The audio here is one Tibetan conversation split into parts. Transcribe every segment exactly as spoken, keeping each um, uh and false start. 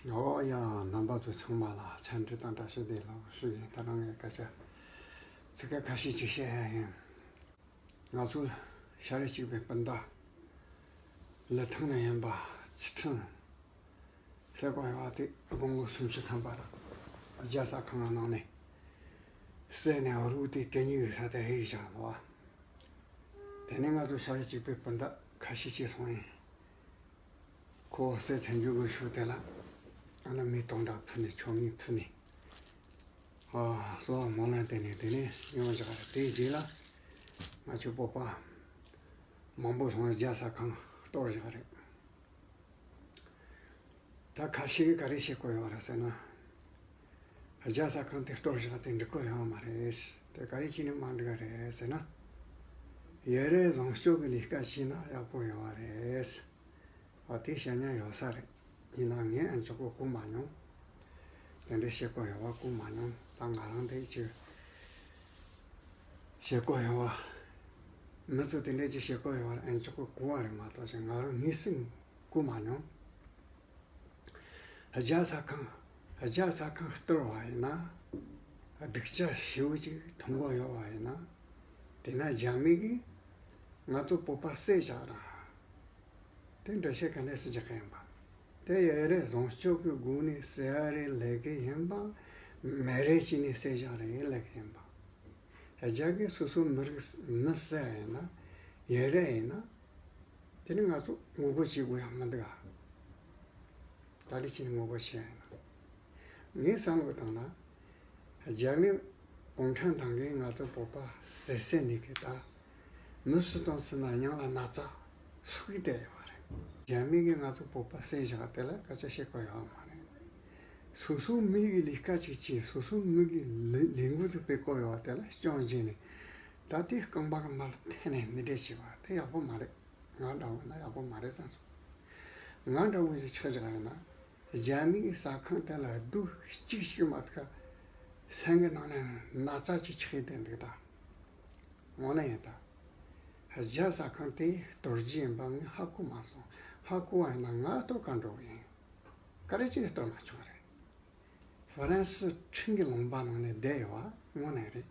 ཨོ་ཡ། རྣམ་པ་ཚོ་ཚང་མ་ལ་འཚམས་འདྲི་དང་བཀྲ་ཤིས་བདེ་ལེགས་ཞུ་ཡིན། ད་རང་ངས་སྐད་ཆ་ཚིག་ཁ་ཁ་ཤས་ཅིག་བཤད་ཡ་ཡིན། ང་ཚོ་ཤ་རུས་གཅིག་པའི་སྤུན་ཟླ་ལི་ཐང་ནས་ཡིན་པ་ཚུལ་ཁྲིམས་ཟེར་གོ་ཡོད་པ་དེ་དགུང་ལོ་སུམ་ཅུ་ཐམ་པ་རེད། རྒྱལ་ས་ཁང་ནང་ནས་བསད་ནས་རུལ་དེ་གད་སྙིགས་ཡོད་ས་དེ་ཧིག་བཞག་འདུག་བ། དེ་ནས་ང་ཚོ་ཤ་རུས་གཅིག་པའི་སྤུན་ཟླ་ཁ་ཤས་ཅིག་སོང་ཡིན། ཁོ་བསད་ཚར་རྒྱུ་གི་ཤུལ་དེ་ལ་ཨ་ནི་མེ་ཏོག་འདྲ་ཕུལ་ནས་མཆོད་མེ་ཕུལ་ནས། ཨ། གསོལ་བ་སྨོན་ལམ་བཏབ་ནས་དེ་ནས་ཡོང་བཞག་རེད། དེའི་རྗེས་ལ་ང་ཚོའི་བོད་པ་མང་པོ་སོང་རྒྱལ་ས་ཁང་གཏོར་བཞག་རེད། ད་ཁ་ཤས་ཀྱིས་ག་རེ་བཤད་གོ་ཡོད་རེད་ཟེར་ན། རྒྱལ་ས་ཁང་དེ་གཏོར་བཞག་དེ་འགྲིག་གོ་ཡོད་མ་རེད། དེ་ག་རེ་བྱས་ནས་མ་འགྲིག་ག་རེད་ཟེར་ན། ཡུན་རིང་བཟང་སྤྱོད་ཀྱི་ལས་ཀ་བྱས་ན་ཡག་པོ་ཡོད་པ་རེད། ཨ། དེ་བཤད་ཉན་ཡོད་ས་རེད། ཡིན་ན་ངས་ཨ་ཅག་པོ་གོ་མ་མྱོང་། དེ་འདྲའི་བཤད་གོ་ཡོད་པ་གོ་མ་མྱོང་། ད་ང་རང་དེ་ཅིག་བཤད་གོ་ཡོད་པ། མི་ཚོ་དེ་འདྲའི་ཅིག་བཤད་གོ་ཡོད་པ་ཨ་ཅག་པོ་གོ་བ་རེད་མ་གཏོགས་ཅིག་ང་རང་ངོས་ཟིན་གོ་མ་མྱོང་། རྒྱལ་ས་ཁང་། རྒྱལ་ས་ཁང་གཏོར་བ་ཡིན་ན་སྡུག་ཅག་ཞེ་པོ་ཅིག་མཐོང་གོ་ཡོད་པ་ཡིན་ན། དེ་ན་རྒྱ་མི་གིས་ང་ཚོ་བོད་པ་བསད་བཞག་ར། དེ་འདྲ་བཤད་ག་ནས་སུ་རྒྱག་གི་ཡིན་པ། དེ་ཡུན་རིང་བཟང་སྤྱོད་ཀྱི་སྒོ་ནས་བསད་རེད་ལབ་གི་ཡིན་པ། མེ་རེ་བྱས་ནས་བསད་བཞག་རེད་ལབ་གི་ཡིན་པ། རྒྱ་གིས་སོ་སོའི་མི་རིགས་མི་བསད་ཡིན་ན། ཡུན་རིང་ཡིན་ན། དེ་ནི་ང་ཚོ་ངོ་རྒོལ་བྱེད་དགོས་ཡ་མི་འདུག་ག། ད་ལི་ཕྱིན་ངོ་རྒོལ་བྱེད་ཡ་ཡིན་ན། ངས་བསམ་བློ་བཏང་ན། རྒྱ་མི་གུང་ཁྲན་ཏང་གིས་ང་ཚོ་བོད་པ་བསད་བསད་ནས་གི་ད། མི་སུ་དང་སུ་ན་སྙིང་ལ་ན་ཚ་ཟུག་གི་བསྡད་ཡོད་རེད། རྒྱ་མི་གིས་ང་ཚོ་བོད་པ་བསད་བཞག་དེ་ལ་སྐད་ཆ་བཤད་དགོས་ཡོད་མ་རེད། སོ་སོའི་མི་གི་ལས་ཀ་ཅིག་བྱས། སོ་སོའི་མི་གི་ལས་ལས་འགུལ་ཅིག་སྤེལ་དགོས་ཡོད་དེ་ལ་སྐྱོན་བརྗོད་ནས། ད་དེ་རྐང་པ་གི་མར་འཐེན་ནས་འདི་འདྲས་བྱས་པ་དེ་ཡག་པོ་མ་རེད། ང་འདྲ་བོ་ན་ཡག་པོ་མ་རེད་བསམ་སོང་། ང་འདྲ་བོ་ཞིག་ཆགས་བཞག་ཡོད་ན། རྒྱ་མིའི་ཟ་ཁང་དེ་ལ་སྡུག་གཅིག་གཅིག་མ་ཐུག་ག། སེམས་ཀྱི་ནང་ནས་ན་ཚ་ཅིག་ཆགས་བསྡད་འདུག་ད། དངོས་གནས་ཡིན་ད། རྒྱ་ཟ་ཁང་དེ་གཏོར་རྒྱུ་ཡིན་པ་ངས་ཧ་གོ་མ་སོང་། ཧ་གོ་བ་ཡིན་ན་ང་གཏོར་ག་འགྲོ་གི་ཡིན། ག་རེ་བྱས་ནས་གཏོར་མ་ཆོག་རེད། ཧྥ་རན་སི་ཁྲིམས་ཀྱི་ལུང་པ་ནང་ནས་བསྡད་ཡོད་པ་དངོས་གནས་རེད།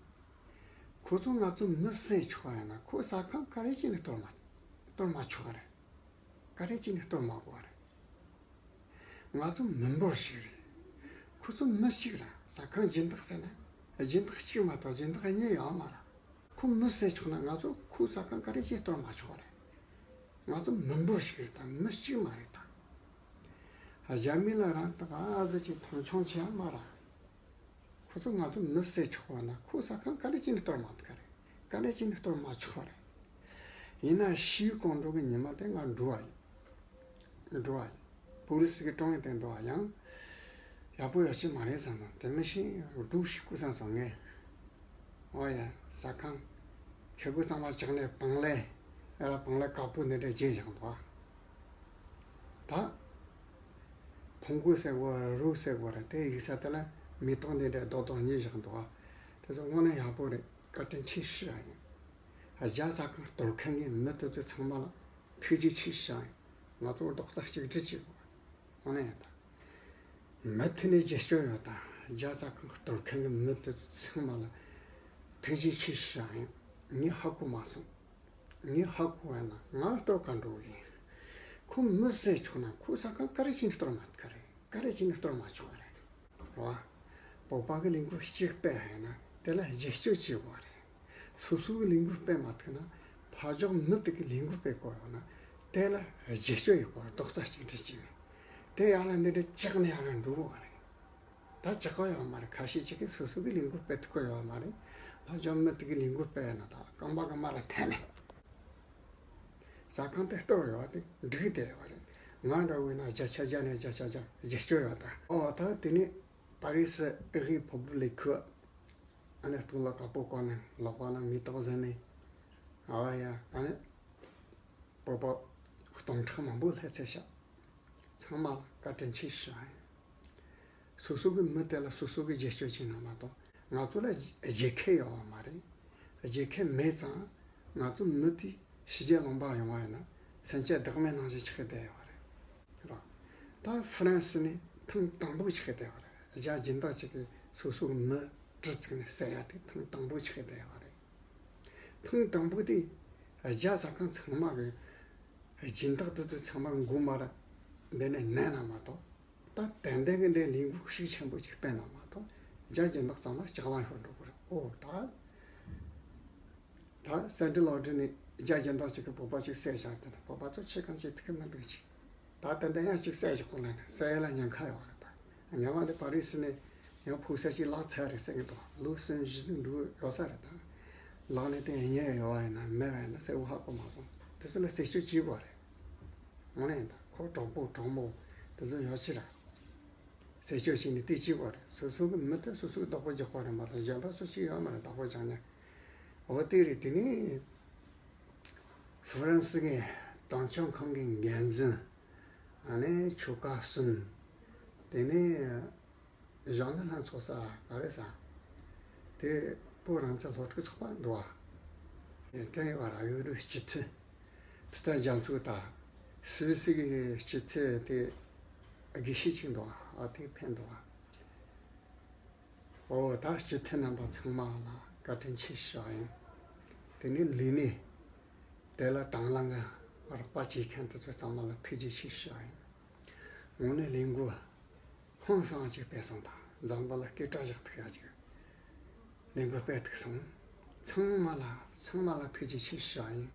ཁོ་ཚོ་ང་ཚོ་མི་བསད་ཆོག་ཡིན་ན་ཁོ་ཟ་ཁང་ག་རེ་བྱས་ནས་གཏོར་མ་གཏོར་མ་ཆོག་རེད། ག་རེ་བྱས་ནས་གཏོར་མ་དགོས་རེད། ང་ཚོ་མི་འབོར་ཞིག་རེད། ཁོ་ཚོ་མི་གཅིག་རེད། ཟ་ཁང་སྦྱིན་བདག་ཟེར་ན་སྦྱིན་བདག་གཅིག་མ་གཏོགས་སྦྱིན་བདག་གཉིས་ཡོད་མ་རེད། ཁོ་མི་བསད་ཆོག་ན་ང་ཚོ་ཁོའི་ཟ་ཁང་ག་རེ་བྱས་གཏོར་མ་ཆོག་རེད། ང་ཚོ་མི་འབོར་ཞིག་རེད་ད། མི་གཅིག་མ་རེད་ད། རྒྱ་མི་ལ་རང་ཏག་ཨ་ཙི་ཅིག་མཐོང་ཆུང་བྱེད་ཡ་མ་རེད། ཁོ་ཚོ་ང་ཚོ་མི་བསད་ཆོག་པ་ན་ཁོའི་ཟ་ཁང་ག་རེ་བྱས་ནས་གཏོར་མ་ཐུབ་ཀ་རེད། ག་རེ་བྱས་ནས་གཏོར་མ་ཆོག་པ་རེད། ཡིན་ན་ཤི་གོང་འགྲོ་གི་ཉི་མ་དེ་ང་འགྲོ་བ་ཡིན། འགྲོ་བ་ཡིན། པོ་ལི་སི་གི་ཀྲོང་ཡིན་དེ་འདུག་བ། ཡང་ཡག་པོ་ཡོད་ཀྱི་མ་རེད་བསམ་སོང་། དེ་མི་ཤེས་སྡུག་ཤི་ཁུ་བསམ་སོང་ངས། ཨོ་ཡ། ཟ་ཁང་ཁེ་གུ་གཙང་མ་བཅག་ནས་པང་ལེ། ཨ་ལ་པང་ལེ་དཀར་པོ་འདི་འདྲ་བརྗེས་བཞག་འདུག་བ། ད་ཕུང་པོ་ཟེར་བ་ར་རུ་ཟེར་བ་ར་དེ་ཡིག་ས་དེ་ལ་མེ་ཏོག་འདི་འདྲ་རྡོག་རྡོག་གཉིས་བཞག་འདུག་བ། དེ་ཚོ་དངོས་གནས་ཡག་པོ་རེད། བཀའ་དྲིན་ཆེ་ཞུ་ཡ་ཡིན། རྒྱ་ཟ་ཁང་གཏོར་མཁན་གྱི་མི་དེ་ཚོ་ཚང་མ་ལ་ཐུགས་རྗེ་ཆེ་ཞུ་ཡ་ཡིན། ང་ཚོ་རྡོག་རྩ་གཅིག་སྒྲིལ་བྱེད་དགོས། དངོས་གནས་ཡིན་ད། མུ་མཐུད་ནས་རྒྱབ་སྐྱོར་ཡོད་ད། རྒྱ་ཟ་ཁང་གཏོར་མཁན་གྱི་མི་དེ་ཚོ་ཚང་མ་ལ་ཐུགས་རྗེ་ཆེ་ཞུ་ཡ་ཡིན། ངས་ཧ་གོ་མ་སོང་། ངས་ཧ་གོ་བ་ན་ང་གཏོར་ག་འགྲོ་གི་ཡིན། ཁོ་མི་བསད་ཆོག་ན་ཁོ་ཟ་ཁང་ག་རེ་བྱས་ནས་གཏོར་མ་ཐུབ་ཀ་རེད། ག་རེ་བྱས་ནས་གཏོར་མ་ཆོག་ག་རེད། རེད་བ། བོད་པ་གི་ལས་འགུལ་གཅིག་སྤེལ་ཡིན་ན་དེ་ལ་རྒྱབ་སྐྱོར་བྱེད་དགོས་རེད། སོ་སོ་གི་ལས་འགུལ་སྤེལ་མ་ཐུབ་ན་ཕར་ཕྱོགས་མི་དེ་གི་ལས་འགུལ་སྤེལ་དགོས་ཡོད་ན་དེ་ལ་རྒྱབ་སྐྱོར་ཡོད་དགོས་རེད། རྡོག་རྩ་གཅིག་སྒྲིལ་བྱས་ནས་དེ་ཡར་ལ་འདི་འདྲ་བཅག་ནས་ཡར་ལ་འགྲོ་དགོས་རེད། ད་བཅག་གི་ཡོད་མ་རེད། ཁ་ཤས་ཅིག་གིས་སོ་སོ་གི་ལས་འགུལ་སྤེལ་ཐུབ་ཀྱི་ཡོད་མ་རེད། ཕར་ཕྱོགས་མི་དེ་གི་ལས་འགུལ་སྤེལ་ཡ་ན་ད་རྐང་པ་གི་མར་ལ་འཐེན་ནས། ཟ་ཁང་དེ་གཏོར་ཡོད་པ་དེ་འགྲིག་བསྡད་ཡོད་རེད། ང་འདྲ་བོ་ཡིན་ན་བརྒྱ་ཆ་བརྒྱ་ནས་བརྒྱ་ཆ་བརྒྱ་རྒྱབ་སྐྱོར་ཡོད་ད། ཨོ་ད་དེ་ནས་པ་རི་སི་ཨེ་རི་ཕོ་བུ་ལེ་ཁུ། ཨ་ནི་སྟོད་ལྭ་དཀར་པོ་གོན་ནས་ལག་པ་ན་མེ་ཏོག་བཟུང་ནས། ཨ་ཡ། ཨ་ནི་བོད་པ་སྟོང་ཕྲག་མང་པོ་སླེབས་ཚར་ཤག་ཚང་མ་ལ་བཀའ་དྲིན་ཆེ་ཞུ་ཡ་ཡིན། སོ་སོ་གི་མི་དེ་ལ་སོ་སོ་གི་རྒྱབ་སྐྱོར་བྱས་ན་མ་གཏོགས་ང་ཚོ་ལ་རྒྱལ་ཁ་ཡོད་པ་མ་རེད། རྒྱལ་ཁ་མེད་ཙང་ང་ཚོ་མི་དེ་ཕྱི་རྒྱལ་ལུང་པ་ཡོང་བ་ཡིན་ན་སེམས་ཅན་བདག་མེད་ནང་བཞིན་ཆགས་བསྡད་ཡོད་པ་རེད། རེད་བ། ད་ཧྥ་རན་སི་ནས་ ཐེངས་དང་པོ་ཆགས་བསྡད་པ་རེད། རྒྱ་སྦྱིན་བདག་ཅིག་གིས་སོ་སོའི་མི་གྲི་བཙུགས་ནས་བསད་ཡ་དེ་ཐེངས་དང་པོ་ཆགས་བསྡད་པ་རེད། ཐེངས་དང་པོ་དེ་རྒྱ་ཟ་ཁང་ཚང་མ་གི་སྦྱིན་བདག་དེ་ཚོ་ཚང་མ་མགོ་མར་འདི་ནས་མནན་ན་མ་གཏོགས། ད་ཏན་ཏན་གྱི་འདི་ལས་འགུལ་ཤུགས་ཆེན་པོ་ཅིག་སྤེལ་ན་མ་གཏོགས། རྒྱ་སྦྱིན་བདག་ཚང་མ་ལྕགས་ལམ་ཤོར་འགྲོ་གི་རེད། ཨོ་ད། ད་སེན་ཊྲལ་ཨོར་ཌར་ནས་རྒྱ་སྦྱིན་བདག་ཅིག་གིས་བོད་པ་ཅིག་བསད་བཞག་དེ་ནས་བོད་པ་ཚོ་ཁྱེད་གང་ཅིག་ཐུག་གི་མི་འདུག་ཅིག་ད་ཏན་ཏན་ཡང་ཅིག་བསད་བཞག་གོ་ལ་ནི་བསད་ཡ་ལ་ཉེན་ཁ་ཡོད་རེད། ད་ཉེ་བ་འདི་པ་རི་སི་ནས་ཡང་ཕོ་གསར་ཅིག་ལག་ཚ་རེད་ཟེར་གི་འདུག་ལོ་གསུམ་བཞི་ཙམ་འགྲོ་ཡོད་ས་རེད། ད་ལག་ནས་དེ་ཉེ་ཡོད་བ་ཡིན་ན་མེད་བ་ཡིན་ན་གསལ་བོ་ཧ་གོ་མ་སོང་། དེ་ཚོ་ལ་རྩད་གཅོད་བྱེད་དགོས་རེད། དངོས་གནས་ད་ཁོ་གྲོགས་པོ་གྲོགས་མོ་དེ་ཚོ་ཡོད་ཅི་ར། རྩད་གཅོད་བྱས་ནས་དེ་བྱེད་དགོས་རེད། སོ་སོ་གི་མི་དེ་སོ་སོ་གི་བདག་པོ་རྒྱག་དགོས་རེད་མ་གཏོགས་གཞན་པ་སུ་གཅིག་ཡོད་མ་རེད་བདག་པོ་རྒྱག་མཁན། འོ་དེ་རེད། དེ་ནས་ཧྥ་རན་སི་གི་དྭང་ཆང་ཁང་གི་འགན་འཛིན། ཨ་ནི་ཆོལ་ཁ་གསུམ། དེ་ནས་གཞུང་ནས་ལྷན་ཚོགས་ས་ག་རེ་ས། དེ་བོད་རང་བཙན་སློབ་ཕྲུག་ཚོགས་པ་འདུག་བ། དེ་ཡོད་ར་ཡོད་རུ་སྤྱི་འཐུས། དེ་ལྟར་རྒྱ་མཚོ་དང་སུད་སི་གི་སྤྱི་འཐུས་དེ་དགེ་བཤེས་ཅིག་འདུག་བ། ཨ་དེ་ཕན་འདུག་བ། ཨོ་ད་སྤྱི་འཐུས་རྣམ་པ་ཚང་མ་ལ་བཀའ་དྲིན་ཆེ་ཞུ་བ་ཡིན། དེ་ནས་ལས་སྣེ་དེ་ལ་དང་བླངས་ཀྱི་རོགས་པ་བྱེད་མཁན་དེ་ཚོ་ཚང་མ་ལ་ཐུགས་རྗེ་ཆེ་ཞུ་བ་ཡིན། དངོས་གནས་ལས་འགུལ་ཧང་སང་ཅིག་སྤེལ་སོང་། ད་འཛམ་བུ་གླིང་སྐད་གྲགས་བཞག་ཐུབ་ཡ་ཅིག་ལས་འགུལ་སྤེལ་ཐུབ་སོང་། ཚང་མ་ལ་ཚང་མ་ལ་ཐུགས་རྗེ་ཆེ་ཞུ་བ་ཡིན།